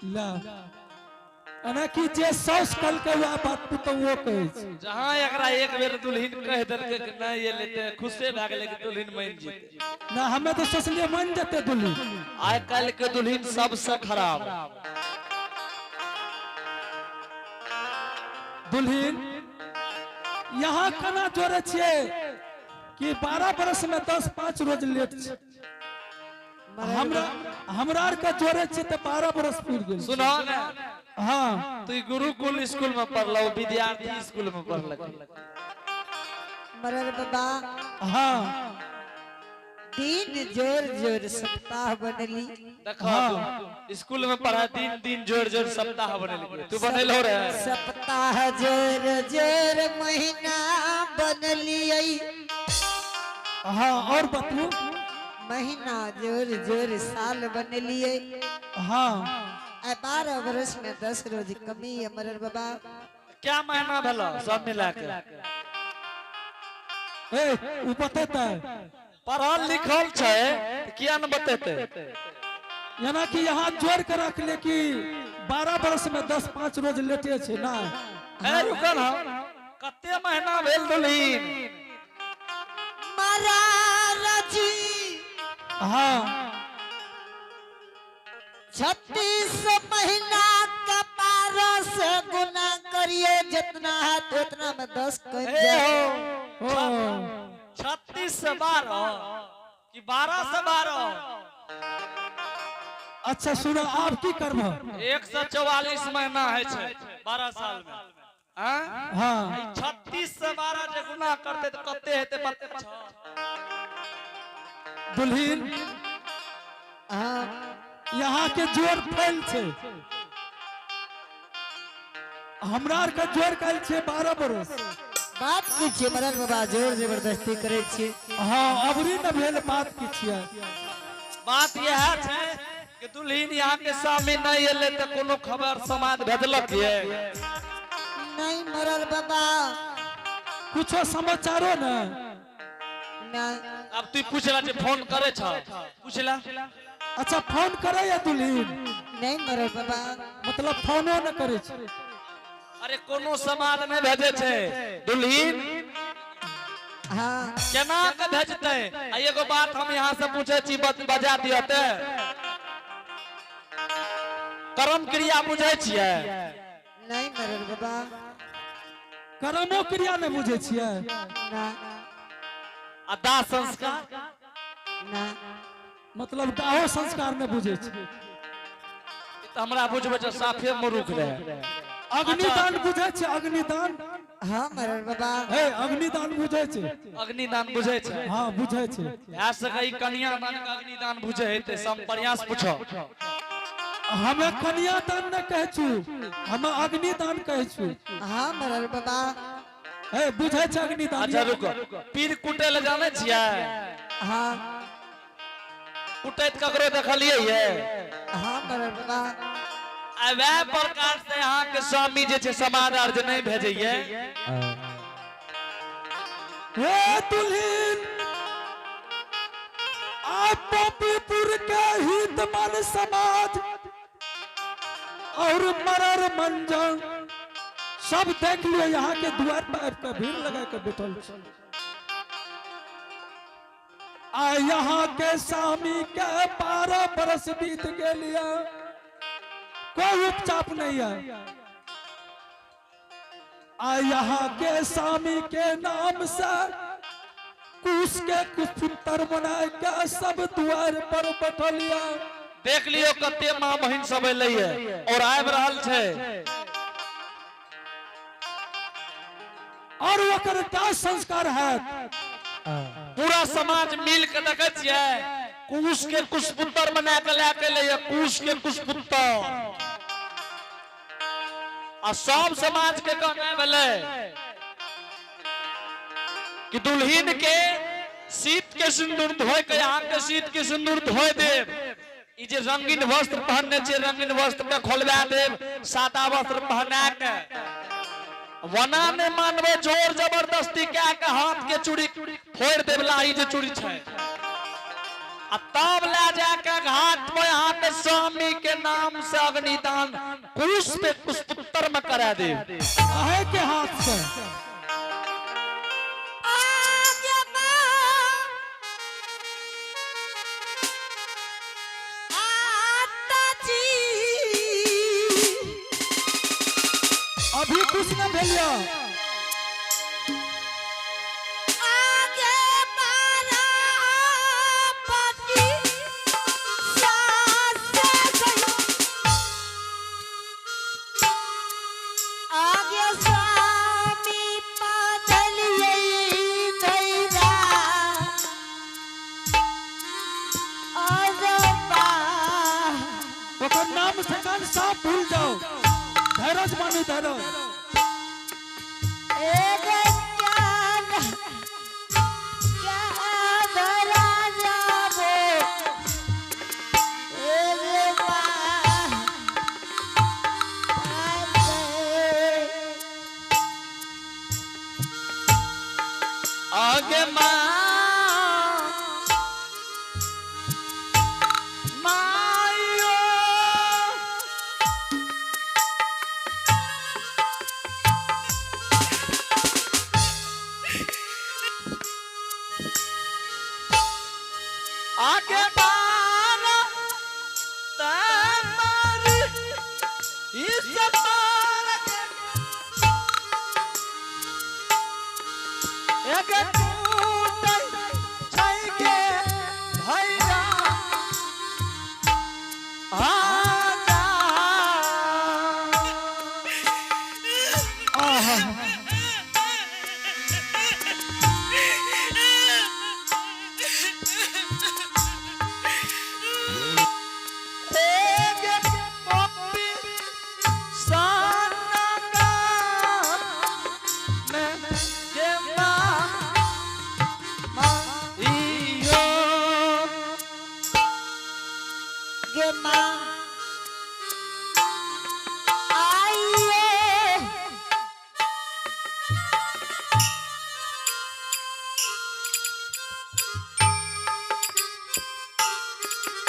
ला एना कि जे साउस कहलकै वएह बात पुतहुओ कहै छै। जहाँ एकरा एक बेर दुल्हिन कहि देलकै कि नहि एलै तऽ खुशे भए गेलै कि दुल्हिन मानि जेतै। ना, हमे तऽ सोचलियै मानि जेतै दुल्हिन। आइ काल्हि के दुल्हिन सबसे खराब। दुल्हिन यहाँ केना जोड़े छियै कि 12 बरस में 10-5 रोज लेट छै। हमरा हमरा आर के जोड़े छियै तऽ 12 बरस पुरि गेल। सुनहो ने। हाँ। तू गुरुकुल स्कूल में पढ़लौ, विद्यार्थी स्कूल में पढ़लक। मरर बाबा। हाँ। दिन जोर जोर सप्ताह बनली। देखो, स्कूल में पढ़ा दिन दिन जोर जोर सप्ताह बनली। तू बनलो रे। सप्ताह जोर जोर महीना बनलियै। हाँ, और बतू। महीना जोर जोर साल बनलियै। हाँ। आ 12 वर्ष में 10 रोज कमी है मरर बाबा। क्या महीना भेलो सब मिला के? ए, उ बतेतै। पढ़ल लिखल छै किया न बतेतै? यानी कि यहाँ जोड़ के रख ले कि 12 वर्ष में 10-5 रोज लेटे छै ना। ए रुकल हम, कते महीना भेल दुल्हिन? महाराज जी। हाँ। 36 महीना का 12 से गुना करिए, जितना है उतना में 10 कम जाए। हो। 36 से 12 कि 12 से 12? अच्छा सुनो, आप की करबो? 144 महीना है छै 12 साल में। हाँ? हाँ। 36 से 12 जे गुना करते तो कते हेते पता छौ? दुल्हिन। हाँ। यहाँ के जोर फैल छै। हमरा आर के जोर कैल छै 12 बरस। बात की छियै मरर बाबा, जोर जबरदस्ती करै छियै। हाँ, अबरी न भेल बात की छियै। बात यह छै कि दुल्हिन यहाँ के स्वामी नहीं एलै तऽ कोनो खबर समाज भेजलक ये? नहीं मरर बाबा। कुछो समाचारो न? नहीं। अब तू पूछला जे फोन करे छ, पूछला। अच्छा, फोन करे या दुल्हिन? नहीं मरर बाबा। मतलब फोनो न करे छै। अरे कोनो समाज नहीं भेजे छै दुल्हिन। हाँ। केना के भेजतै? आ एगो बात हम यहाँ से पूछे छी, बजा दियौ ते कर्म क्रिया बुझै छियै? नहीं मरर बाबा। कर्मो क्रिया नहीं बुझै छियै? ना। आ दाह संस्कार? ना। मतलब दाहो संस्कार नहीं बुझै छियै? तऽ हमरा बुझबै छै साफे मुरुख रहे। अग्निदान बुझै छै? अग्निदान? हाँ मरर बाबा। हे, अग्निदान बुझै छै? अग्निदान बुझै छै? हाँ, बुझै छै। भए सकै कन्यादान के अग्निदान बुझै हेतै, सब बढ़िया से पूछो। हमे कन्यादान न कहै छु, हमे अग्निदान कहै छु। हाँ मरर बाबा। हे, बुझै छै अग्निदान? अच्छा रुको, पीर कुटै लए जानै छियै? हाँ। कुटैत ककरो देखलियै ये? हाँ मरर बाबा। आ वएह प्रकार से यहाँ के स्वामी जे छै समाज आर जे नहीं भेजैये। हे दुल्हिन, आप पॉपीपुर के हित मन समाज और मरर मंजन सब देख लियो, यहाँ के द्वार पर आबि के भीड़ लगा के बैठल छी। आ यहाँ के स्वामी के 12 बरस बीत गेलिए, कोई उपचाप नहीं है। आ यहाँ के स्वामी के नाम से कुश के कुछ पुत्र बनाए के सब द्वार पर बैठलिया। देख लियो कते माँ बहिन सब एलै है और आबि रहल छै। और ओकर दाह संस्कार है। पूरा समाज मिल के देखे छियै, कुश के कुश पुत्र बना के लए के एलै है, कुश के कुश पुत्र। आ सब समाज के कहना भेलै कि दुल्हिन के शीत के सिंदूर धोए के, यहाँ के शीत के सिंदूर धोए देब, ई जे रंगीन वस्त्र पहनने छै रंगीन वस्त्र के खोलवा देब, सादा वस्त्र पहना के वना ने मानबे जोर जबरदस्ती कए के हाथ के चूड़ी फोड़ देब, लाही जे चूड़ी छै। आ तब ले जाके घाट में यहाँ के स्वामी के नाम से अग्निदान कुश पे कुशपुत्र में करा दे। आहे के हाथ से। आगे माँ आता जी। अभी कुछ न भेलिया। आगे बारा पति सास गई। आगे स्वामी पादलियै दैरा और बा। ओकर नाम ठिकान साफ भूल जाओ। धैरज मानू धैरज। एक ज्ञान ज्ञान राजा वो एक बा- आगे माँ मायो आगे बारा तमारी इस बार एक टूटै छै के भैया आजा। आहा। एक पप्पी सनका में के माइयो। गे माँ आइए।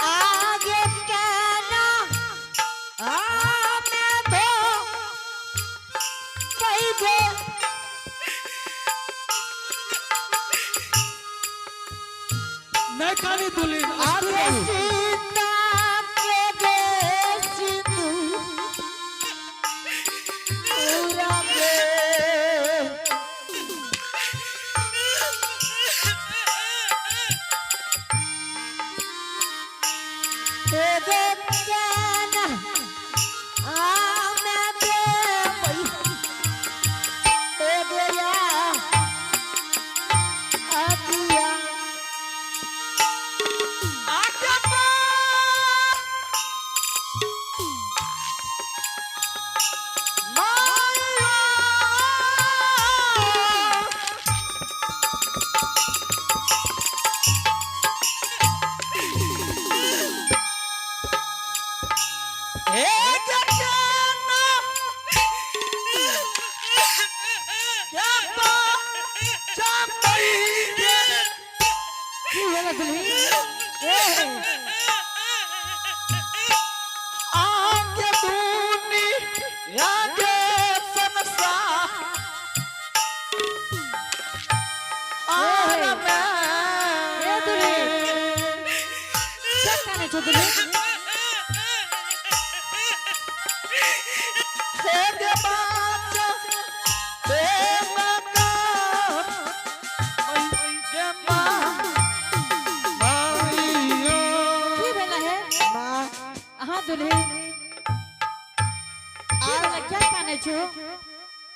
आगे कहना आमे धो कई गो नहीं कानी दुल्हन आरू आगे रहू। सीता के गे सिंधु पूरा गे। हे गे ज्ञान आमे देवई हे गया आदिया। आगे माँ माइयो। हे जगन्ना क्या चंपई के की भेलै दुल्ही? ए, आके दुनिया के संसार ए में दुल्ही, क्या कानै छौ दुल्ही? हे गे बाचा प्रेम का गे माँ माइयो। की भेलै हे? माँ अहाँ दुल्ही, की भेलै? क्या कानै छौ?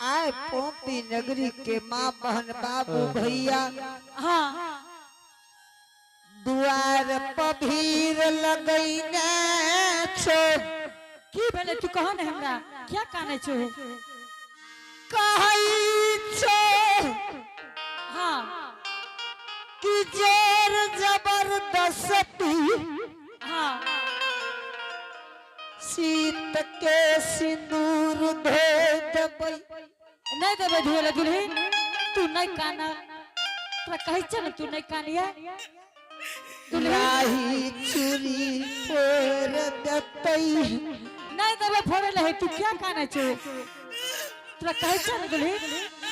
आए पोपी नगरी के माँ बहन बाबू भैया हाँ दुआर पर भीड़ लगैने छो। की भेलै तू कह ने हमरा, क्या कानै छौ? कहै छो हाँ कि जोर जबरदस्ती हाँ सीत के सिंदूर धो देबै। नहीं देबै धोए ला दुल्ही, तू नहीं काना। तोरा कहै छै ने तू नहीं कानिया। लाही चूड़ी फोड़ देतै। नहीं देबे फोड़े ले, तू क्या काने छो? तोरा कहै छ ने दुल्ही,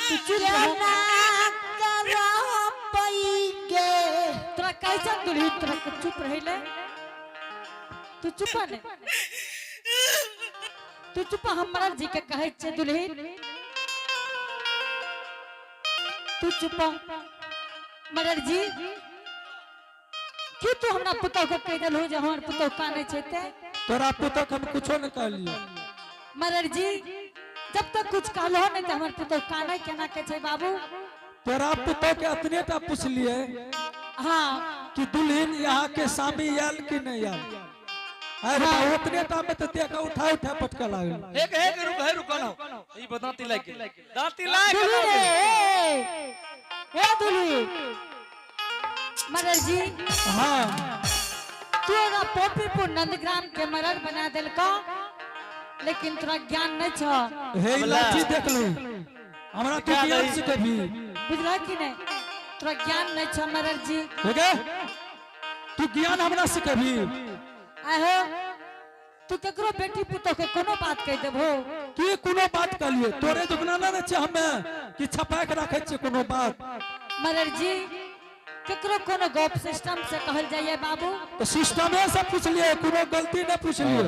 तू चुप रह। केना करबै गे? तोरा कहै छ ने दुल्ही, तोरा के चुप रहि ले। तू चुप ने, तू चुप। हमरा जी के कहै छै दुल्ही, तू चुप। मरर जी, की तू हमरा पुतोह के कहि देलहु जे हमर पुतोह कानै छै ते? तोरा पुतोह के हम कुछो नहीं कहलिए। मरर जी, जब तक कुछ कहलो नहीं त हमर पुतोह कानै केना के छै बाबू? तोरा पुतोह के अतने टा पूछलिए हाँ कि दुल्हन यहाँ के सामी आयल कि नहीं आयल। अरे बा, उतने टा में तो देखा उठा उठा पटका लागल। एक एक रुक है, रुक ना, ई दांती लाग गेल, दांती लाग दुल्ही गेल। रे, ए दुल्ही। मरर जी, हाँ, तू ओकरा पोपीपुर नंदग्राम के मरर बना देलको, लेकिन तोरा ज्ञान नहीं छ। हे लाठी देख लू, हमरा तू ज्ञान सिखेबी? बुझला कि नहीं? तोरा ज्ञान नहीं छ मरर जी। हे गे, तू ज्ञान हमरा सिखेबी? आहो, तू केकरो बेटी पुतोह के कोनो बात कह देबो? की कोनो बात कहलिए? तोरे दुगना ना छै हमे कि छपा के रखे छियै कोनो बात। मरर जी, केकरो कोनो गप सिस्टम से कहल जाइए बाबू। तो सिस्टमे से पूछलिए, कोनो गलती नहीं पूछलिए।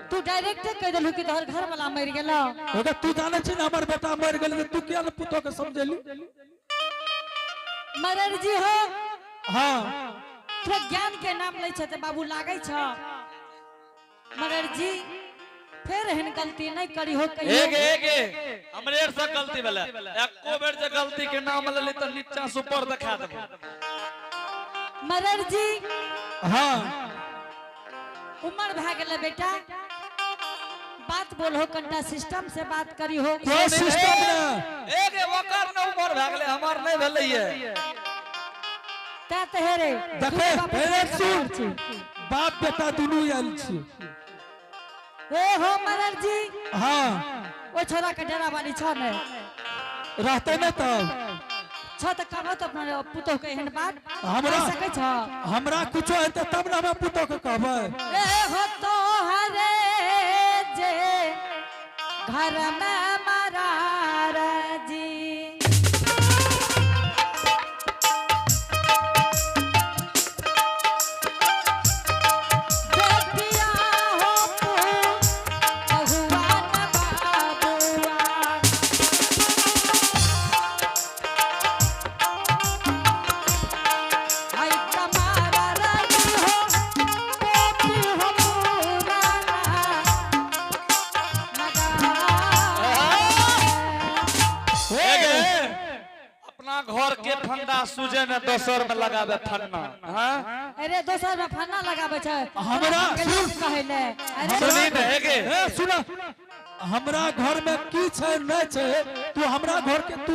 तू डायरेक्ट कह देलू कि तोहर घर वाला मर गेलो। अगर तू जाने छी ना हमर बेटा मर गेल, तू किया ने पुतोह के समझेली? मरर जी हो, हाँ, तोरा ज्ञान के नाम लै छै त बाबू लागै छ। मरर जी, फेर एहन गलती नहीं करी हो कहियो। एक एक हमरे से गलती भेलै, एको बेर जे गलती के नाम लेली त नीचा से ऊपर देखा देबो। मरर जी, हाँ, उम्र भए गेलै बेटा, बात बोलहो कनिटा सिस्टम से बात करी हो। कोई सिस्टम ने एक ओकर न उम्र भए गेलै, हमर नहीं भेलै ये। तै तऽ हे रे, देखे, दुनू बाप हे रे, बेटा सुन। छी। बाप बेटा दुनू आयल छी। ए हो मरर जी, हाँ, ओ छोरा के डेरा वाली छ ने? रहते ने तब। छ त कहबो त अपना पुतोह के एहन बात हमरा कहि सकै छ? हमरा कुछो हेतै तब ने हमरा पुतोह के कहबै। ए हो तोहरे जे घर में मरार जी, बेटिया हो बहुआ न बाबुआ। आई तमारा राजी हो पोपी हो पुराना नगार। एक अपना घर के फंदा सूझे ने दोसर में लगावे फन्ना। हाँ, अरे दोसर में फन्ना लगावे छै। हमरा सुन। कहै ले अरे। सुनी ने एक ए सुन, हमरा घर में की छै नहीं छै, तू हमरा घर के तू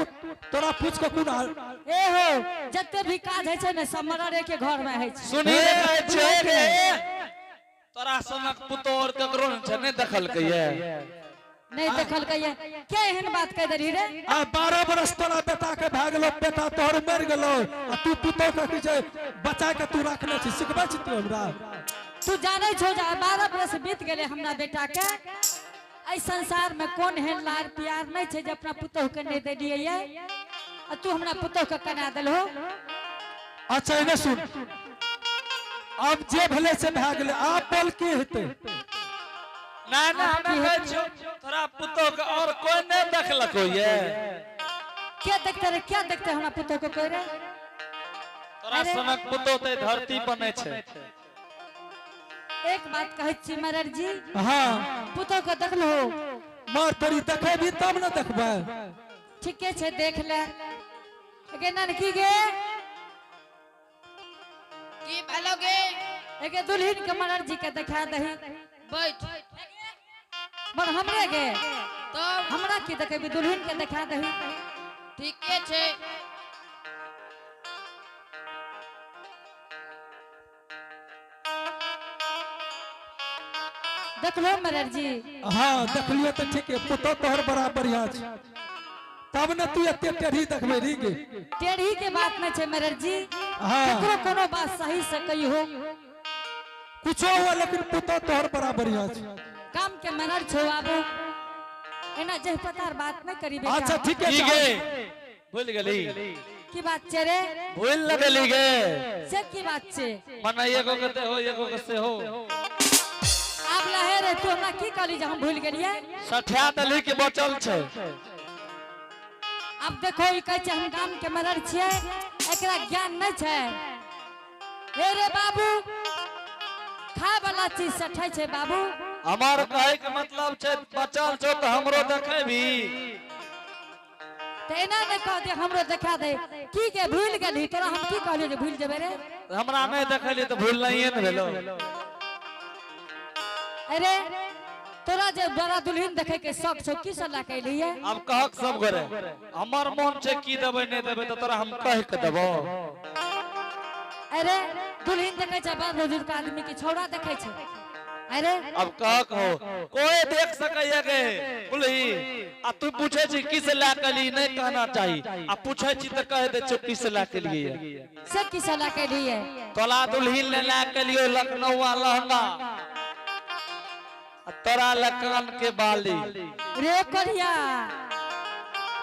तोरा पूछ के कोन हाल? ए हो, जते भी काज होइ छै ने, सब मररे के घर में होइ छै। सुनी ने, कहै छै रे, तोरा सनक पुतोह और ककरो ने छै, नहीं देखलकै ये। नहीं देखलकै ये? के एहन बात कह देलही रे? आ 12 बरस तोरा बेटा के भए गेलो, बेटा तोहर मर गेलो, आ तू पुतोह के की छै बचा के तू रखने छी, सिखबै छी तू हमरा? तू जानै छो जे 12 बरस बीत गेलै हमरा बेटा के। एहि संसार में कोन एहन लार प्यार नहीं छै जे अपना पुतोह के नहीं देलियै ये, आ तू हमरा पुतोह के कना देलहो। अच्छा एने सुन, अब जे भेलै से भए गेलै, आब बोल की हेतै? ना ना, हमे कहै छियौ तोरा पुतोह के और कोई नहीं देखलको ये। क्या देखते रे, क्या देखते हमरा पुतोह के कोई रे? तोरा सनक पुतोह ते धरती पर नहीं छै। एक बात कहै छी मरर जी, हाँ, पुतोह के देखलहो? मार तोरी, देखेबी तब ने देखबै। ठीके छै, देख ले। गे ननकी गे। की भेलो गे? एगे दुल्हन के मरर जी के देखा दही। बैठ। मर हमरे गे? तब हमरा की देखेबी, दुल्हन के देखा दही। ठीके छै। देखलो मरर जी? हाँ, देखलियो तऽ ठीक है, पुतोह तोहर बड़ा बढ़िया छै। तब ने तू एते टेढ़ी देखबे री गे। टेढ़ी के बात नहीं छै मरर जी। हाँ। केकरो कोनो बात सही से कहियो। कुछो हुआ लेकिन पुतोह तोहर बड़ा बढ़िया छै। काम के मनर छो बाबू, एना जह पतार बात नहीं करी बेटा। अच्छा ठीक है। की गे भूल गेली? की बात छै रे? भूल न गेली गे। से की बात छै? मने एगो के ते हो एगो के से हो। आब लहे रे तू हमरा की कहली जे हम भूल गेलियै? सठिया दली के बचल छै। अब देखो ई कहै छै हम गाम के मरर छियै, एकरा ज्ञान नहीं छै। हे रे बाबू, खाय वाला चीज सठै छै बाबू। हमार कहे के मतलब छै बचल छौ तऽ हमरो देखेबी। तऽ एना नहि कह दे हमरो देखा दे। की के भूल गेली तोरा? हम की कहलियो जे भूल जेबै रे? हमरा नहीं देखली तऽ भूल नहीं ने भेलो। अरे तोरा जे बड़ा दुल्हन देखे के शौक छौ, की सब लए के एलियै? अब कहक सब गोरे हमर मन छै की देबै नहीं देबै तऽ तोरा हम कह के देबो। अरे दुल्हन देखे छै बड़ बुजुर्ग आदमी के छौड़ा देखे छै। अरे अब कहक हो कोई देख सकैया गे बुलही, आ तू पूछे छी की से लए के ली नहीं कहना चाही, आ पूछे छी तऽ कह दे छौ की से लए के लिए। से की से लए के लिए? तोला दुल्हन ले लए के लियो लखनऊ लहंगा, आ तोरा लकान के बाली। रे करिया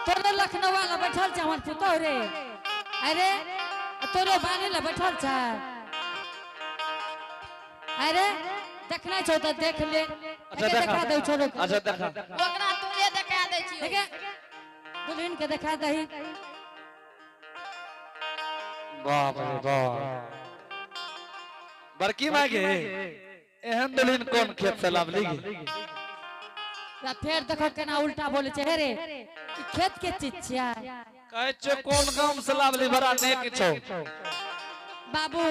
तोरे लखनऊ वाला बैठल छै हमर पुतोह रे। अरे तोरे बाली ला बैठल छै। अरे देखना छौ तऽ देख ले। अच्छा एके देखा दे छोरो के। अच्छा देखा। ओकरा तोरे देखा दै छियौ। देखे दुल्हन के देखा दही। बाप रे बाप, बड़की माय गे एहन दुल्हन कोन खेत से लावली गे? आ फेर देखो केना उल्टा बोले छै। हे रे ई खेत के चीज छियै। कहै छियौ कोन गाम से लावली, बड़ा नेक छौ। बाबू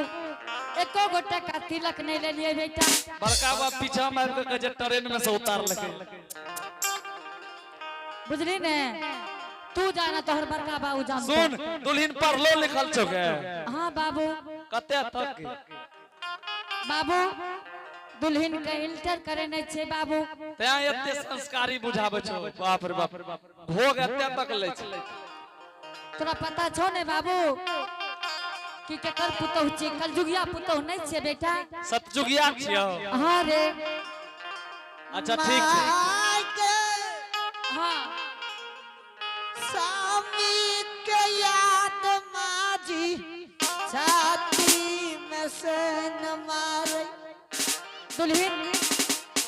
एको गो टका तिलक नहीं लेलियै बेटा। बड़का बाप पीछा मारि के कहै छै ट्रेन में से उतारलकै। बुझली ने तू जाना तोहर बड़का बाबू जान। सुन दुल्हन पढ़लो लिखल छौ गे? हाँ बाबू। कते तक? बाबू दुल्हन के इंटर करे नहीं छे बाबू। तैं एते संस्कारी बुझाबै छौ। बाप रे बाप, भोग एते तक लै छै। तोरा पता छौ ने बाबू कि केकर पुतोह छियै? कलजुगिया पुतोह नहीं छियै बेटा। सतजुगिया छियौ? हाँ रे। अच्छा ठीक छै। माय के हाँ स्वामी के याद माजी छाती में से न मारे। दुल्हन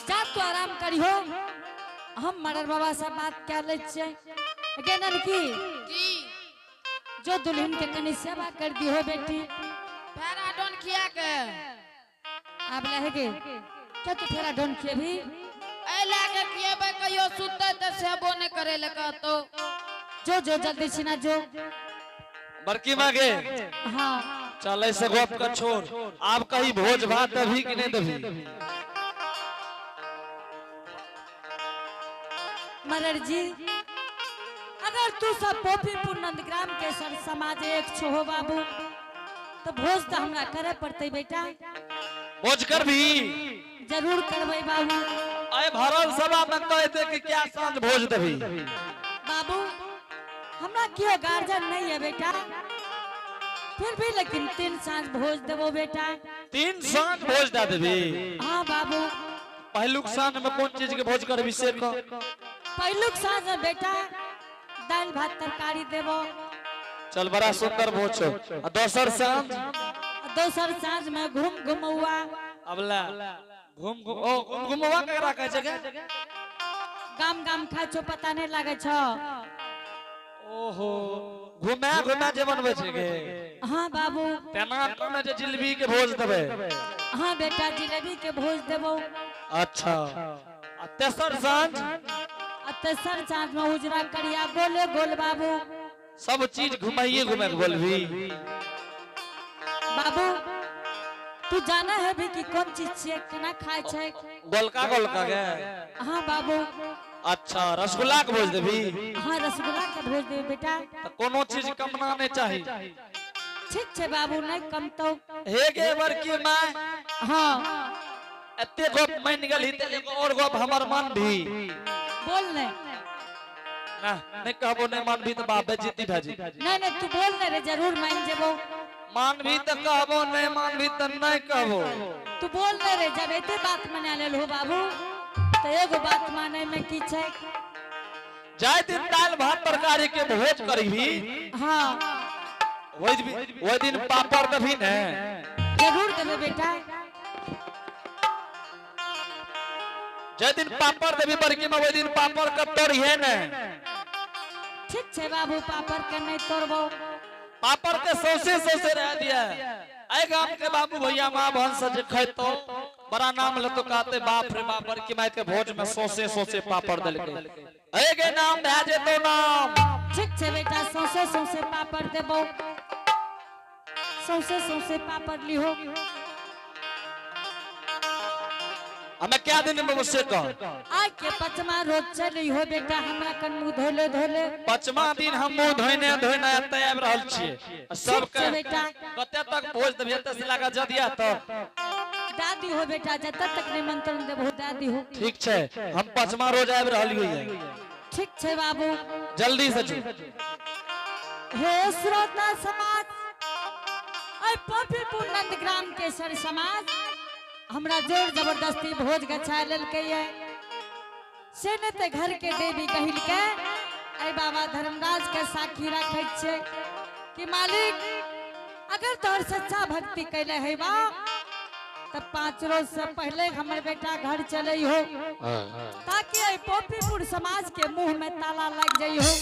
जा तू आराम करिहो, हम मरर बाबा से बात कर लै छियै। गे ननकी की? जो दुल्हन के कनी सेवा कर दिहो बेटी। फेराडोन खिया के। आब लहे गे क्या तू फेरा डोन खेबी? एहि लए के खिएबै, कहियो सुतै तऽ सेबो नहि करै लए कहतौ। जो जो जल्दी छिना जो। बड़की माँ गे। हाँ चल ऐसे गप के छोड़, आब कहीं भोज भात देबही कि नहीं देबही? मरर जी अगर तू सब पोपीपुर नंदग्राम के सर समाज एक छो हो बाबू तो भोज तो हमरा करे पड़ते बेटा। भोज करबी? जरूर करबै बाबू। आए भरल सभा में कह दे कि क्या साँझ भोज देबी। बाबू हमरा क्यों गार्जियन नहीं है बेटा, फिर भी लेकिन 3 साँझ भोज देबो बेटा। 3 साँझ भोज दे देबी? हाँ बाबू। पहलुक साँझ में कौन चीज के भोज करबी से कह। पहलुक साँझ में बेटा दाल भात तरकारी देबो। चल बड़ा सुंदर भोज छौ। आ दोसर साँझ? दोसर साँझ में घूम घुमौआ। अब ला घूम घूम ओ घूम घुमौआ केकरा कहै छै गे? गाम गाम खाइ छौ पता नहीं लागे छौ। ओहो घुमा घुमा जे बनबै छै गे। हाँ बाबू। तेना कहने जे जिलेबी के भोज देबै। हाँ बेटा जिलेबी के भोज देबो। अच्छा आ तेसर साँझ? आ तेसर साँझ में उजरा करिया गोले गोल बाबू। सब चीज घुमाइए घुमा के बोलबी। बाबू तू जाना है भी कि कौन चीज छियै केना खाय छै? गोलका गोलका के? हाँ बाबू। अच्छा रसगुल्ला के भोज देबी? हाँ रसगुल्ला के भोज देबी बेटा। त कोनो चीज कमना नहीं चाही। ठीक छै बाबू नहीं कमतौ। हे गे बड़की माय। हाँ एते गप मान गेलही त एगो और गप हमर मन भी। बोल ने। ना नहीं कहबो नहीं मानभी तो बाप बेइज्जती भए जेतै। नहीं नहीं, तू बोल नहीं रे, जरूर मान जेबो। मानभी तो कहबो, नहीं मानभी तो नहीं कहबो। तू बोल नहीं रे, जब एते बात मना लेल हो बाबू तो एगो बात माने में की छै? जाय दिन दाल भात तरकारी के भोज करभी, हाँ, वही दिन पापड़ देभी ने? जरूर देबे बेटा। जाय दिन पापड़ देभी बड़की में, वही दिन पापड़ के तोड़िहे ने। ठीक छै बाबू, पापड़ के नहीं तोड़बो। पापड़ के सौसे सौसे रह दिया। आए गाम के बाबू भैया माँ बहन से जे खेतो बड़ा नाम लेतो, कहते बाप रे बाप, बड़की माई के भोज में सौसे सौसे पापड़ देलकै। ए गे, नाम भए जेतो नाम। ठीक छै बेटा, सौसे सौसे पापड़ देबो, सौसे सौसे पापड़ लिहो। हमें क्या दिन में मुझसे कह। आज के पचमा रोज चली हो बेटा, हमरा कन मुंह धोले धोले। पचमा दिन हम मुंह धोने धोने एतऽ आबि रहल छियै आ सबके ठीक छै बेटा। कते तक भोज देबही? एतऽ से लगा जदिया तक। दादी हो बेटा, जतऽ तक निमंत्रण देबो दादी हो। ठीक छै, हम पचमा रोज आबि रहलियै। ठीक छै बाबू। जल्दी से जो। हे श्रोता समाज, ऐ पपीपुर नंदग्राम के सर समाज हमरा जोर जबरदस्ती भोज गछा लेलकै ये। से नहि तऽ घर के देवी कहिल के ऐ बाबा धर्मराज के साखी रखै छै कि मालिक, अगर तोहर सच्चा भक्ति कैले है बा तब 5 रोज से पहले हमर बेटा घर चले हो, ताकि ऐ पोपीपुर समाज के मुंह में ताला लग जाइ हो।